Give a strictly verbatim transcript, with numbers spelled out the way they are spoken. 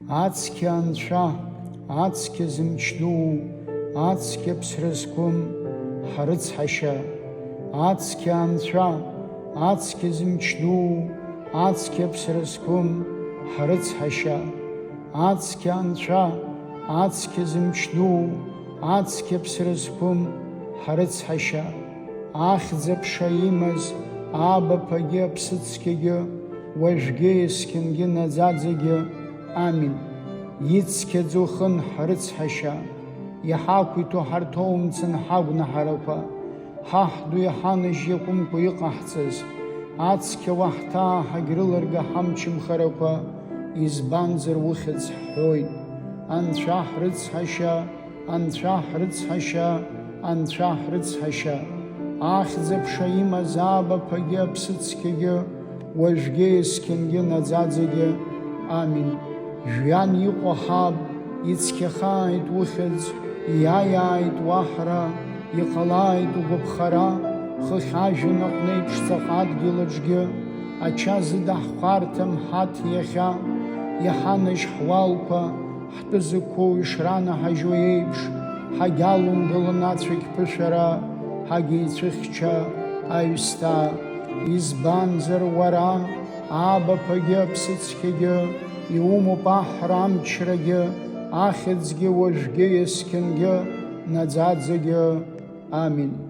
Ацқьа анцәа, ацқьа зымч дуу, ацқьа ԥсра зқәым, ҳрыцҳашьа. Ацқьа анцәа, ацқьа зымч дуу, ацқьа ԥсра зқәым, ҳрыцҳашьа. Ацқьа анцәа, ацқьа зымч дуу, ацқьа ԥсра зқәым, ҳрыцҳашьа. Ахьӡ-аԥша имаз абаԥагьы аԥсыцқьагьы, уажәгьы есқьынгьы наӡаӡагьы. Амин. Ицқьаӡоу хын ҳрыцҳашьа, иҳақәиҭу ҳарҭоумцан ҳагәнаҳарақәа, ҳаҳду иҳанажь иакәымкәа иҟаҳҵаз, ацқьа уаҳҭаа ҳагьрыларга ҳамчымхарақәа, избанзар ухьӡ ҳҳәоит. Анцәа ҳрыцҳашьа, Анцәа ҳрыцҳашьа, Анцәа ҳрыцҳашьа. Ахьӡ-аԥша имаз абаԥагьы аԥсыцқьагьы, уажәгьы есқьынгьы наӡаӡагьы. Амин. Жәҩан иҟоу ҳаб, ицқьахааит ухьӡ, иааиааит уаҳра, иҟалааит угәаԥхара, хыхь ажәҩан аҟны еиԥш ҵаҟа адгьыл аҿгьы, ача зыда ҳхәарҭам ҳаҭ иахьа, иҳанажь ҳуалқәа, ҳтәы зықәу ишранаҳажьуа еиԥш, ҳагьалумгалан ацәагь ԥышәара, ҳагьеицәыхьча аҩсҭаа. Избанзар уара, абаԥагьы аԥсыцқьагьы, иумоуп аҳра амчрагьы, ахьӡгьы уажәгьы есқьынгьы наӡаӡагьы. Амин.